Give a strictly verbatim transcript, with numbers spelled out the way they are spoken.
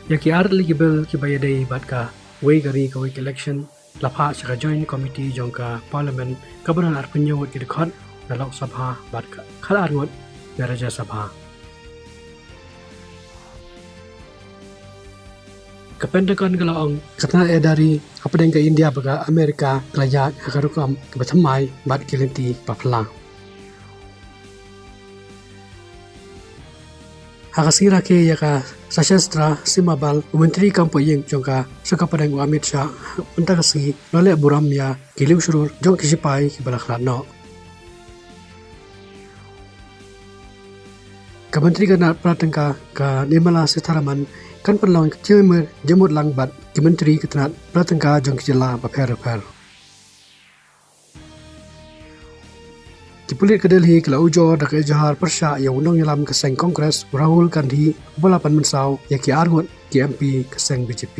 Ïa ki ar tylli ki bill kiba ïadei bad kawei ka ri kawei ka election la phah sha ka Joint Committee jong ka Parliament kaba don arphew hynñiew ngut ki dkhot na Lok Sabha bad khatar ngut na Rajya Sabha. Ka Pentagon ka la ong ka tnat ïada ri hapdeng ka India bad ka Amerika ka la ïaid ha ka rukom kaba thymmai bad ki lynti ba phylla. Ha ka sngi rakhe ïa ka Sashastra Seema Bal, u Myntri Kam Poh Ïing jong ka Sorkar Pdeng u Amit Shah mynta ka sngi u la leh burom ïa ki lieng shlur jong ki shipai kiba la khlad noh. Ka Myntri ka tnat pla tyngka ka Nirmala Sitharaman kan pynlong ka jingmut lang bad ki Myntri ka tnat pla tyngka jong ki jylla bapher bapher. Ki pulit ka Delhi ki la ujor da ka ijhar pyrshah ïa u nongïalam ka seng Congress u Rahul Gandhi uba la pan mynsaw ïa ki ar ngut ki M P ka seng B J P.